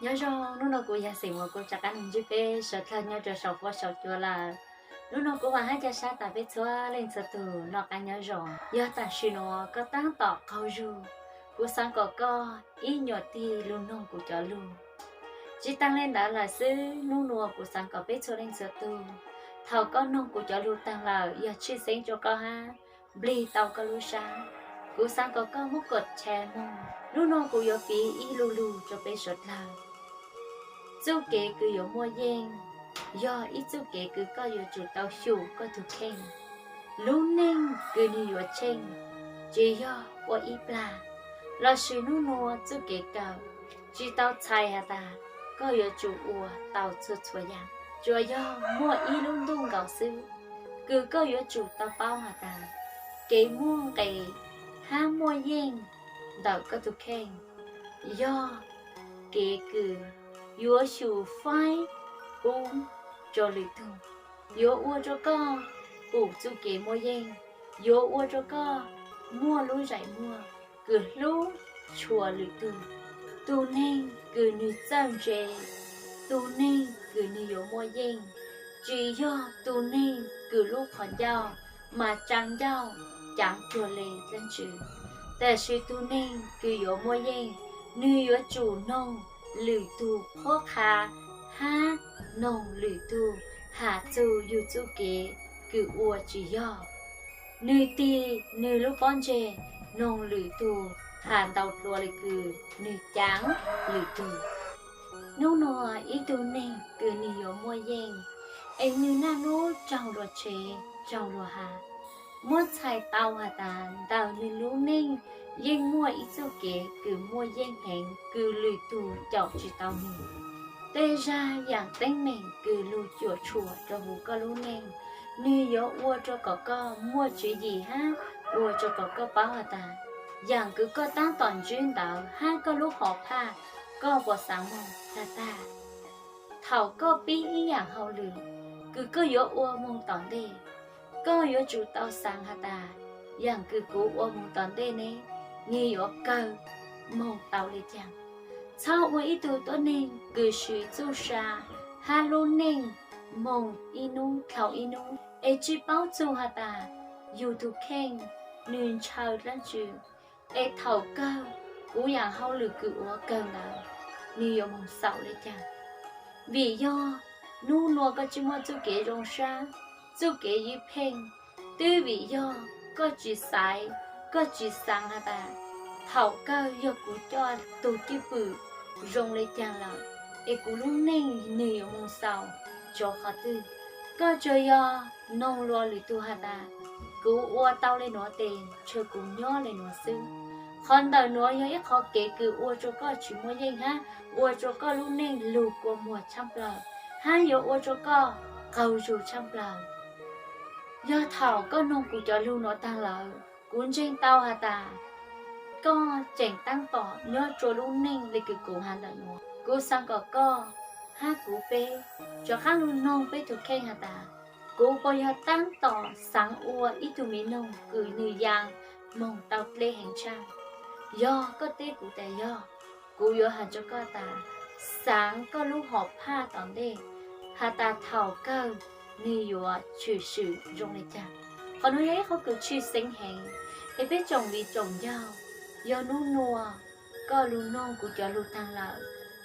Nyob zoo, hnub no kuv yog Xeem Muas, kuv rov qab los ntsib peb sawv dlawg nyob rau saum fuab saum cua lawm. Hnub no kuv vam hab ca sab tas peb txhua leej txhua tug noj qab nyob zoo. Yog tam sim nuav koj taab tom qaug zug, kuv xaav kom koj ib nyuam tig lug noog kuv cov lug. Tsi taag le ntawd lawm xwb, hnub nuav kuv xaav kom peb txhua leej txhua tug, thaum koj noog kuv cov lug taag lawm, yog tshwj xeeb rua koj hab nplig tau koj lub sab, kuv xaav kom koj muab kod channel moog. Hnub nuav kuv yuav piv ib lu lug rua peb sawv dlawg. Txuj kev kws yuav muaj yeej yog ib txuj kev kws koj yuav tsum tau xyum koj tug kheej. Lub neej kws nwg yuav tsheej tsi yog ua ib plag, lossis hnub nuav txuj kev kawm tsi tau txhais has tas koj yuav tsum ua tau txhua txhua yaam. Tsuas yog muaj ib lub ntuj nkaus xwb kws koj yuav tsum tau paub has tas kev muaj nqe hab muaj yeej ntawm koj tug kheej yog kev kws yuav xyum faib pub rua lwm tug, yuav ua rua koj pum txuj kev muaj yeej, yuav ua rua koj muaj lub zais muag kws hlub tshua lwm tug. Tug neeg kws nwg txawj ntse, tug neeg kws nwg yuav muaj yeej, tsi yog tug neeg kws lub qhov ncauj mas tsaa ncauj caav cuag le dlaab tsi. Tab sis tug neeg kws yuav muaj yeej, nwg yuav tsum noog lwm tug qhuab qha hab noog lwm tug has txug yug txuj kev kws ua tsi yog. Nwg tig nwg lub pob ntseg noog lwm tug has ntau dlua le kws nwg caav lwm tug. Hnub nuav ib tug neeg kws nwg yuav muaj yeej es nwg naj nub raug luas tshev raug luas has, muab txhais tau has tas ntawm nwg lub neej yeej muaj ib txuj kev kws muaj yeej heev kws lwm tug caum tsi tau nwg. Tej zag yaam teeb meem kws lug cuam tshuam rua huv koj lub neej, nwg yuav ua rua kom koj muaj tswv yim hab ua rua kom koj paub has tas yaam kws koj taab tom ntsib ntawd hab koj lub hom phaj, koj puas xaav moog tag tag. Thaum koj pib ib yaam hauj lwm kws koj yuav ua moog tom ntej, koj yuav tsum tau xaav has tas yaam kws kuv ua moog tom ntej ne, nwg yuav kawg moog tau le caag. Txhob ua ib tug tuab neeg kws siv txuj sa hab lub neej moog ib nub dlhau ib nub es tsi paub txug has tas yug tug kheej nwg ntshaw dlaab tsi, es thaum kawg kuv yaam hauj lwm kws ua kawg ntawd nwg yuav moog xaus le caag. Vim yog nub nuav koj tsi muaj txuj kev zoo sab, txuj kev ywj pheej, twb vim yog koj tsi xaiv, koj tsi xaav has tas thaum kawg yog kuv coj tug cwj pwm zoo le caag lawm es kuv lub neej nwg yuav moog xaus rua qhov twg. Koj tsuas yog noog lug lwm tug has tas kuv ua tau le nuav tes ntshe kuv nyob le nuav xwb. Qhov ntawm nuav yog ib qhov kev kws ua rua koj tsi muaj yeej hab ua rua koj lub neej lug kua muag tshaaj plawg hab yuav ua rua koj qaug zug tshaaj plawg. Yog thaum koj noog kuv cov lug nuav taag lawm, kuv ntseeg tau has tas koj tseem taab tom nyob rua lub neej le kws kuv has ntawm nuav. Kuv xaav kom koj hab kuv peb rov qaab lug noog peb tug kheej has tas kuv puas yog taab tom xaav ua ib tug miv noog kws nwg yaa moog tau dleb heev tshaaj. Yog koj teb kuv tas yog, kuv yuav has rua koj tas xaav koj lub hom phaj tom ntej has tas thaum kawg nwg yuav tshwm sim zoo le caag. Qhov nuav yog ib qhov kws tshwj xeeb heev es peb tsoom viv tsoom ncaus, yog nub nuav koj lug noog kuv cov lug taag lawm,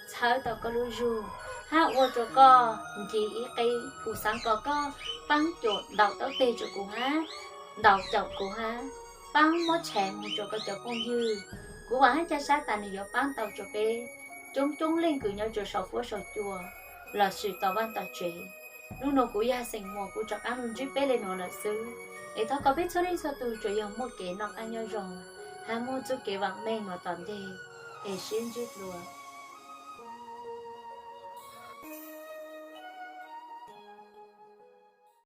txhawb tau koj lub zug hab ua rua koj ncig ib qeb, kuv xaav kom koj paab cuam ntaus taub teg rua kuv hab ntaus caum kuv hab paab muab tshee moog rua koj cov phooj ywg. Kuv vaam hab ca sab tas nwg yuav paab tau rua peb coob coob leej kws nyob rua saum fuab saum cua lossis tom vaaj tom tsev. Nub nuav kuv yog Xeem Muas, kuv rov qaab lug ntsib peb le nuav lawm xwb. Es thov kom peb txhua leej txhua tug tsuas yog muaj kev noj qaab nyob zoo hab muaj txuj kev vaam meej nuav tom ntej. Es sib ntsib dlua.